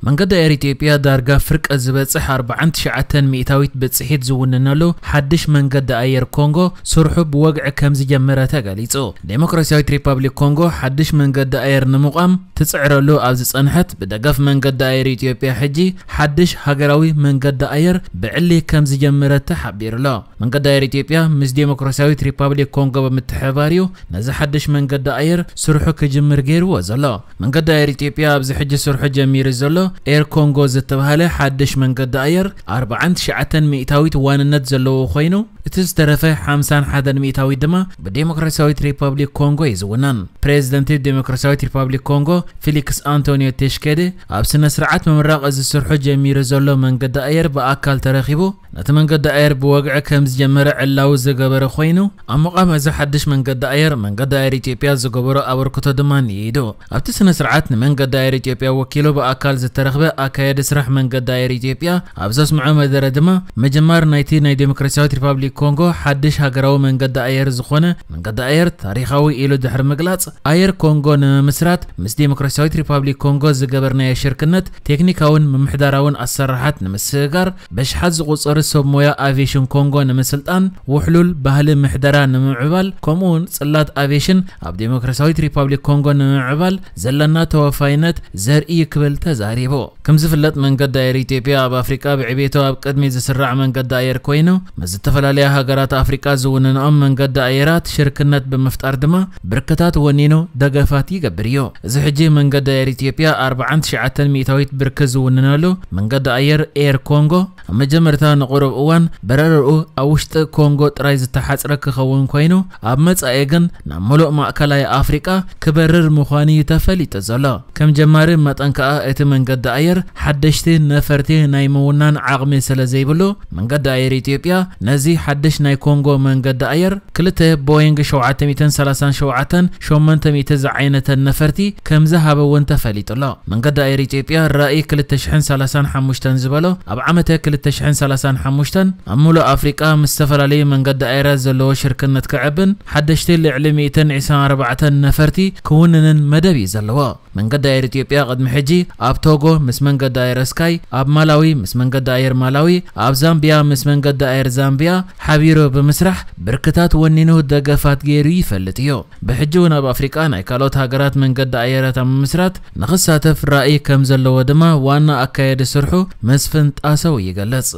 መንገዲ ኣየር ኢትዮጵያ ዳርጋ ፍርቂ ዝበጽሕ ኣርባዓን ትሽዓተን ሚእታዊት ብጽሒት ዝውንነሉ ሓድሽ መንገዲ ኣየር ኮንጎ ስርሑ ብወግዒ ከም ዝጀመረ ተገሊጹ። ዴሞክራሲያዊት ሪፓብሊክ ኮንጎ ሓድሽ መንገዲ ኣየር ንምቋም ትጽዕረሉ ኣብ ዝጸንሐት፣ ብደገፍ መንገዲ ኣየር ኢትዮጵያ ሕጂ ሓድሽ ሃገራዊ መንገዲ ኣየር ብዕሊ ከም ዝጀመረ ተሓቢሩሎ። መንገዲ ኣየር ኢትዮጵያ ምስ ዴሞክራሲያዊት ሪፓብሊክ ኮንጎ ብምትሕብባር እዩ ነዚ ሓድሽ መንገዲ ኣየር ስርሑ ክጅምር ገይርዎ ዘሎ። መንገዲ ኣየር ኢትዮጵያ ኣብዚ ሕጂ ስርሑ ጀሚሩ ዘሎ ኤር ኮንጎ ዝተባህለ ሓድሽ መንገዲ ኣየር ኣርባዓን ትሽዓተን ሚእታዊት ዋንነት ዘለዎ ኮይኑ፣ እቲ ዝተረፈ ሓምሳን ሓደን ሚእታዊት ድማ ብዴሞክራሲያዊት ሪፓብሊክ ኮንጎ እዩ ዝውነን። ፕሬዚደንት ዴሞክራሲያዊት ሪፓብሊክ ኮንጎ ፊሊክስ ኣንቶኒዮ ቴሽኬዴ ኣብ ስነ ስርዓት ምምራቕ እዚ ስርሑ ጀሚሩ ዘሎ መንገዲ ኣየር ብኣካል ተረኺቡ፣ ነቲ መንገዲ ኣየር ብወግዒ ከም ዝጀመረ ዕላዊ ዝገበረ ኮይኑ፣ ኣብ ምቓም እዚ ሓድሽ መንገዲ ኣየር መንገዲ ኣየር ኢትዮጵያ ዝገበሮ ኣበርክቶ ድማ ንኢዱ። ኣብቲ ስነ ስርዓት ንመንገዲ ኣየር ኢትዮጵያ ወኪሉ ብኣካል ዝተረኽበ ኣካየዲ ስራሕ መንገዲ ኣየር ኢትዮጵያ ኣብ ዘስምዖ መደረ ድማ፣ ምጅማር ናይቲ ናይ ዴሞክራሲያዊት ሪፓብሊክ ኮንጎ ሓድሽ ሃገራዊ መንገዲ ኣየር ዝኾነ መንገዲ ኣየር ታሪኻዊ ኢሉ ድሕሪ ምግላጽ፣ ኣየር ኮንጎ ንምምስራት ምስ ዴሞክራሲያዊት ሪፓብሊክ ኮንጎ ዝገበርናዮ ሽርክነት ቴክኒካውን ምምሕዳራውን ኣሰራርሓት ንምስግጋር፣ በሽሓት ዝቑጸሩ ሰብ ሞያ ኣቪዬሽን ኮንጎ ንምስልጣን፣ ውሕሉል ባህሊ ምሕደራ ንምምዕባል፣ ከምኡውን ጽላት ኣቪዬሽን ኣብ ዴሞክራሲያዊት ሪፓብሊክ ኮንጎ ንምምዕባል ዘለና ተወፋይነት ዘርኢ እዩ ክብል ተዛሪቡ። ከም ዝፍለጥ፣ መንገዲ ኣየር ኢትዮጵያ ኣብ ኣፍሪቃ ብዕቤቱ ኣብ ቅድሚ ዝስራዕ መንገዲ ኣየር ኮይኑ፣ ምስ ዝተፈላለያ ሃገራት ኣፍሪቃ ዝውንንኦም መንገዲ ኣየራት ሽርክነት ብምፍጣር ድማ ብርክታት ወኒኑ ደገፋት ይገብር እዩ። እዚ ሕጂ መንገዲ ኣየር ኢትዮጵያ ኣርባዓን ትሽዓተን ሚእታዊት ብርኪ ዝውንነሉ መንገዲ ኣየር ኤር ኮንጎ፣ ኣብ መጀመርታ ንቁሩብ እዋን በረርኡ ኣብ ውሽጢ ኮንጎ ጥራይ ዝተሓጽረ ክኸውን ኮይኑ፣ ኣብ መጻኢ ግን ናብ ምሉእ ማእከላይ ኣፍሪቃ ክበርር ምዃኑ እዩ ተፈሊጡ ዘሎ። ከም ጀማሪ መጠን ከኣ፣ እቲ መንገዲ ኣየር ሓደሽቲ ነፈርቲ ናይ ምውናን ዓቕሚ ስለ ዘይብሉ፣ መንገዲ ኣየር ኢትዮጵያ ነዚ ሓድሽ ናይ ኮንጎ መንገዲ ኣየር ክልተ ቦይንግ ሸውዓተ ሚእትን ሰላሳን ሸውዓተን ሸሞንተ ሚእቲ ዝዓይነተን ነፈርቲ ከም ዝሃበ እውን ተፈሊጡ ኣሎ። መንገዲ ኣየር ኢትዮጵያ ራእይ ክልተ ሽሕን ሰላሳን ሓሙሽተን ዝበሎ፣ ኣብ ዓመተ ክልተ ሽሕን ሰላሳን ሓሙሽተን ኣብ ሙሉእ ኣፍሪቃ ምስ ዝተፈላለዩ መንገዲ ኣየራት ዘለዎ ሽርክነት ክዕብን፣ ሓደሽቲ ልዕሊ ሚእትን ዕስራን ኣርባዕተን ነፈርቲ ክውንንን መደብ እዩ ዘለዎ። መንገዲ ኣየር ኢትዮጵያ ቅድሚ ሕጂ ኣብ ቶጎ ምስ መንገዲ ኣየር ስካይ፣ ኣብ ማላዊ ምስ መንገዲ ኣየር ማላዊ፣ ኣብ ዛምቢያ ምስ መንገዲ ኣየር ዛምቢያ ሓቢሩ ብምስራሕ ብርክታት ወኒኑ ደገፋት ገይሩ ይፈልጥ እዩ። ብሕጂ እውን ኣብ ኣፍሪቃ ናይ ካልኦት ሃገራት መንገዲ ኣየራት ኣብ ምምስራት ንኽሳተፍ ራእይ ከም ዘለዎ ድማ ዋና ኣካያዲ ስርሑ መስፍን ጣሰው ይገልጽ።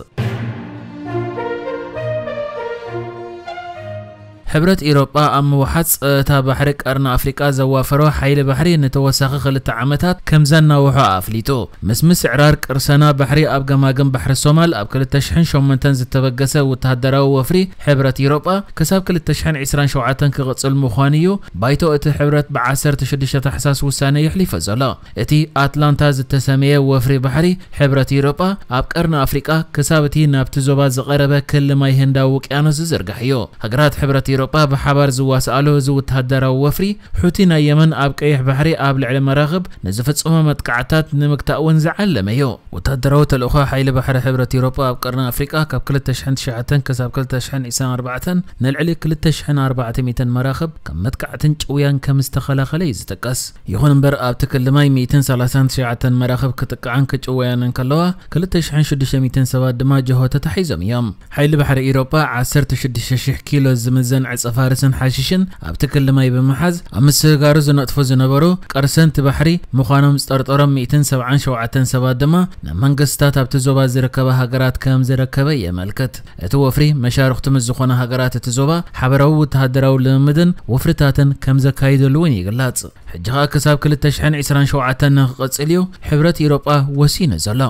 ሕብረት ኢሮጳ ኣብ ምውሓጽ ጸጥታ ባሕሪ ቀርኒ ኣፍሪቃ ዘዋፈሮ ሓይሊ ባሕሪ ንተወሳኺ ክልተ ዓመታት ከም ዘናውሖ ኣፍሊጡ። ምስ ምስዕራር ቅርሰና ባሕሪ ኣብ ገማግም ባሕሪ ሶማል ኣብ ክልተ ሽሕን ሸሞንተን ዝተበገሰ ወተሃደራዊ ወፍሪ ሕብረት ኢሮጳ ክሳብ ክልተ ሽሕን ዕስራን ሸውዓተን ክቕጽል ምዃኑ እዩ ባይቶ እቲ ሕብረት ብ ዓሰርተ ሽዱሽተ ታሕሳስ ውሳነ የሕሊፈ ዘሎ። እቲ ኣትላንታ ዝተሰመየ ወፍሪ ባሕሪ ሕብረት ኢሮጳ ኣብ ቀርኒ ኣፍሪቃ ክሳብ እቲ ናብቲ ዞባ ዝቐረበ ክሊ ማይ ህንዳዊ ውቅያኖስ ዝዝርጋሕ እዩ። ሃገራት ሕብረት ኢሮጳ ብሓባር ዝዋስኣሉ እዚ ወተሃደራዊ ወፍሪ፣ ሑቲ ናይ የመን ኣብ ቀይሕ ባሕሪ ኣብ ልዕሊ መራኽብ ንዝፍጽሞ መጥቃዕታት ንምግታእ እውን ዝዓለመ እዩ። ወተሃደራዊ ተልእኾ ሓይሊ ባሕሪ ሕብረት ኢሮጳ ኣብ ቀርኒ ኣፍሪቃ ካብ ክልተ ሽሕን ትሽዓተን ክሳብ ክልተ ሽሕን ዕስራን ኣርባዕተን ንልዕሊ ክልተ ሽሕን ኣርባዕተ ሚእትን መራኽብ ካብ መጥቃዕትን ጭውያን ከም ዝተኸላኸለ እዩ ዝጥቀስ። ይኹን እምበር፣ ኣብቲ ክሊ ማይ ሚእትን ሰላሳን ትሽዓተን መራኽብ ክጥቅዓን ክጭወያን እንከለዋ፣ ክልተ ሽሕን ሽዱሽተ ሚእትን ሰባት ድማ ጅሆ ተታሒዞም እዮም። ሓይሊ ባሕሪ ኢሮጳ ዓሰርተ ሽዱሽተ ሽሕ ኪሎ ዝምዘን ዕጸ ፋርስን ሓሽሽን ኣብቲ ክሊ ማይ ብምሓዝ፣ ኣብ ምስግጋሩ ዝነጥፉ ዝነበሩ ቀርሰንቲ ባሕሪ ምዃኖም ዝጠርጠሮም ሚእትን ሰብዓን ሸውዓተን ሰባት ድማ ናብ መንግስታት ኣብቲ ዞባ ዝርከባ ሃገራት ከም ዘረከበ የመልክት። እቲ ወፍሪ መሻርኽቱ ምስ ዝኾነ ሃገራት እቲ ዞባ ሓበራዊ ወተሃደራዊ ልምምድን ወፍርታትን ከም ዘካይደሉ እውን ይግለጽ። ሕጂ ኸኣ ክሳብ ክልተ ሽሕን ዕስራን ሸውዓተን ንኽቕጽል እዩ ሕብረት ኢሮጳ ወሲኑ ዘሎ።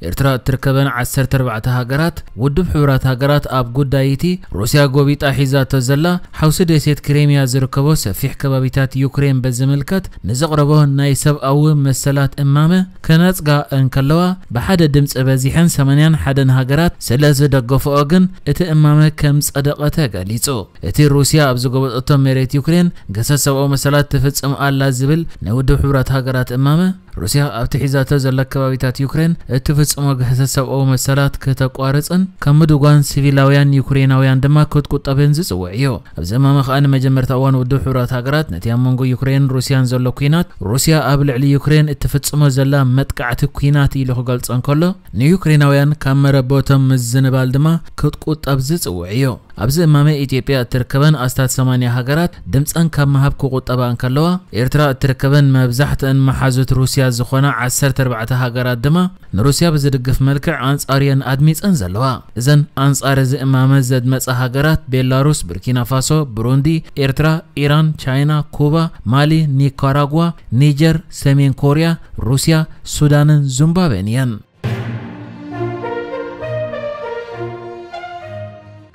ኤርትራ እትርከበን ዓሰርተ ኣርባዕተ ሃገራት፣ ውድብ ሕቡራት ሃገራት ኣብ ጉዳይ እቲ ሩስያ ጎቢጣ ሒዛቶ ዘላ ሓውሲ ደሴት ክሬምያ ዝርከቦ ሰፊሕ ከባቢታት ዩክሬን በዝምልከት ንዘቕረቦ ናይ ሰብኣዊ መሰላት እማመ ከነጽጋ እንከለዋ፣ ብሓደ ድምጺ በዚሐን ሰማንያን ሓደን ሃገራት ስለ ዝደገፍኦ ግን እቲ እማመ ከም ጸደቐ ተገሊጹ። እቲ ሩስያ ኣብ ዝጎበጠቶ መሬት ዩክሬን ገሰስ ሰብኣዊ መሰላት ትፍጽም ኣላ ዝብል ናይ ውድብ ሕቡራት ሃገራት እማመ፣ ሩስያ ኣብቲ ሒዛቶ ዘላ ከባቢታት ዩክሬን እትፍጽሞ ግህሰት ሰብኣዊ መሰላት ከተቋርጽን ካብ ምድጓን ሲቪላውያን ዩክሬናውያን ድማ ክትቁጠብን ዝጽውዕ እዩ። ኣብዚ እማመ ከኣ ንመጀመርታ እዋን ውድብ ሕቡራት ሃገራት ነቲ ኣብ መንጎ ዩክሬን ሩስያን ዘሎ ኲናት፣ ሩስያ ኣብ ልዕሊ ዩክሬን እትፍጽሞ ዘላ መጥቃዕቲ ኲናት ኢሉ ክገልጾ እንከሎ፣ ንዩክሬናውያን ካብ መረበቶም ምዝንባል ድማ ክትቁጠብ ዝጽውዕ እዩ። ኣብዚ እማመ ኢትዮጵያ እትርከበን ኣስታት ሰማንያ ሃገራት ድምፀን ካብ ምሃብ ክቑጠባ እንከለዋ፣ ኤርትራ እትርከበን መብዛሕትአን መሓዙት ሩስያ ዝኾና ዓሰርተ ኣርባዕተ ሃገራት ድማ ንሩስያ ብዝድግፍ መልክዕ ኣንጻር እየን ኣድሚፀን ዘለዋ። እዘን ኣንጻር እዚ እማመ ዘድመፃ ሃገራት ቤላሩስ፣ ቡርኪና ፋሶ፣ ብሩንዲ፣ ኤርትራ፣ ኢራን፣ ቻይና፣ ኩባ፣ ማሊ፣ ኒካራጓ፣ ኒጀር፣ ሰሜን ኮርያ፣ ሩስያ፣ ሱዳንን ዙምባብዌን እየን።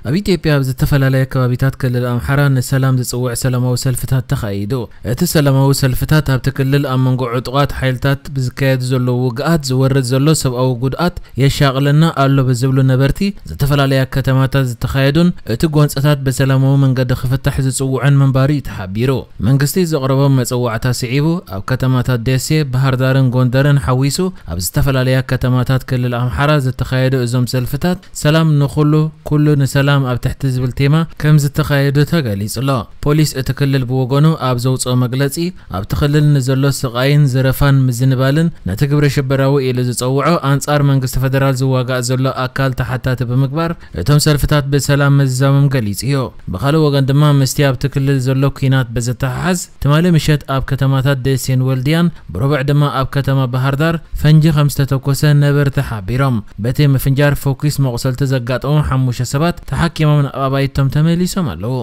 ኣብ ኢትዮጵያ ኣብ ዝተፈላለያ ከባቢታት ክልል ኣምሓራ ንሰላም ዝጽውዕ ሰላማዊ ሰልፍታት ተኻይዱ። እቲ ሰላማዊ ሰልፍታት ኣብቲ ክልል ኣብ መንጎ ዕጡቓት ሓይልታት ብዝካየድ ዘሎ ውግኣት ዝወርድ ዘሎ ሰብኣዊ ጉድኣት የሻቕለና ኣሎ ብዝብሉ ነበርቲ ዝተፈላለያ ከተማታት ዝተኻየዱን እቲ ጎንጽታት ብሰላማዊ መንገዲ ክፍታሕ ዝጽውዑን ምንባሩ እዩ ተሓቢሩ። መንግስቲ ዘቕረቦ መጸዋዕታ ስዒቡ ኣብ ከተማታት ደሴ፣ ባህር ዳርን ጎንደርን ሓዊሱ ኣብ ዝተፈላለያ ከተማታት ክልል ኣምሓራ ዝተኻየዱ እዞም ሰልፍታት ሰላም ንኹሉ፣ ኩሉ ንሰላም ኣብ ትሕቲ ዝብል ቴማ ከም ዝተኻየዱ ተገሊጹ ኣሎ። ፖሊስ እቲ ክልል ብወገኑ ኣብ ዘውጽኦ መግለጺ፣ ኣብቲ ክልል ንዘሎ ስቓይን ዘረፋን ምዝንባልን ነቲ ግብረ ሽበራዊ ኢሉ ዝጸውዖ ኣንጻር መንግስቲ ፈደራል ዝዋጋእ ዘሎ ኣካል ተሓታቲ ብምግባር፣ እቶም ሰልፍታት ብሰላም ምዝዛሞም ገሊጹ እዩ። ብኻልእ ወገን ድማ ምስቲ ኣብቲ ክልል ዘሎ ኲናት ብዝተሓሓዝ፣ ትማሊ ምሸት ኣብ ከተማታት ደሴን ወልድያን፣ ብረቡዕ ድማ ኣብ ከተማ ባህር ዳር ፈንጂ ከም ዝተተኮሰ ነበርቲ ሓቢሮም። በቲ ምፍንጃር ፈኲስ መቑሰልቲ ዘጋጠሞም ሓሙሽተ ሰባት ተሓኪሞም ናብ ኣባይቶም ተመሊሶም ኣለዉ።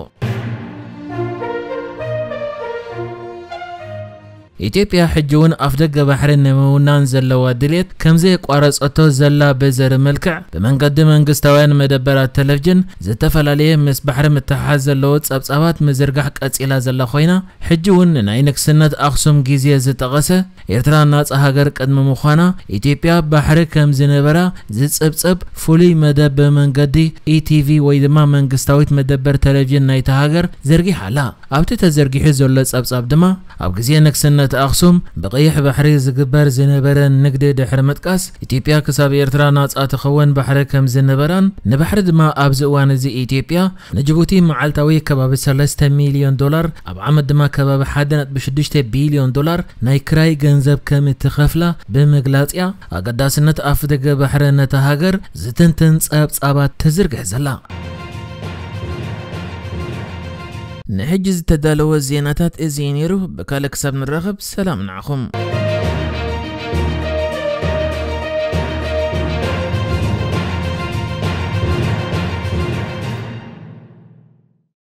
ኢትዮጵያ ሕጂ እውን ኣፍ ደገ ባሕሪ ንምውናን ዘለዋ ድሌት ከም ዘየቋረጸቶ ዘላ በዘሪ መልክዕ ብመንገዲ መንግስታውያን መደበራት ቴሌቪዥን ዝተፈላለየ ምስ ባሕሪ ምትሓዝ ዘለዎ ጸብጻባት ምዝርጋሕ ቀጺላ ዘላ ኮይና፣ ሕጂ እውን ንናይ ንግስነት ኣኽሱም ግዜ ዝጠቐሰ ኤርትራ ናጻ ሃገር ቅድሚ ምዃና ኢትዮጵያ ባሕሪ ከም ዝነበራ ዝጽብጸብ ፍሉይ መደብ ብመንገዲ ኢቲቪ ወይ ድማ መንግስታዊት መደበር ቴሌቪዥን ናይታ ሃገር ዘርጊሓ ኣላ። ኣብቲ ተዘርጊሑ ዘሎ ጸብጻብ ድማ፣ ኣብ ግዜ ንግስነት ኣኽሱም ብቐይሕ ባሕሪ ዝግበር ዝነበረ ንግዲ ድሕሪ ምጥቃስ፣ ኢትዮጵያ ክሳብ ኤርትራ ናጻ ትኸውን ባሕሪ ከም ዝነበራን፣ ንባሕሪ ድማ ኣብዚ እዋን እዚ ኢትዮጵያ ንጅቡቲ መዓልታዊ ከባቢ ሰለስተ ሚልዮን ዶላር፣ ኣብ ዓመት ድማ ከባቢ ሓደ ነጥቢ ሽዱሽተ ቢልዮን ዶላር ናይ ክራይ ገንዘብ ከም እትኸፍላ ብምግላጽ እያ ኣገዳስነት ኣፍደገ ባሕሪ ነታ ሃገር ዝትንትን ጸብጻባት ትዝርግሕ ዘላ። ንሕጂ ዝተዳለወ ዜናታት እዚ እዩ ነይሩ። ብካልእ ክሳብ ንራኸብ ሰላም ንዓኹም።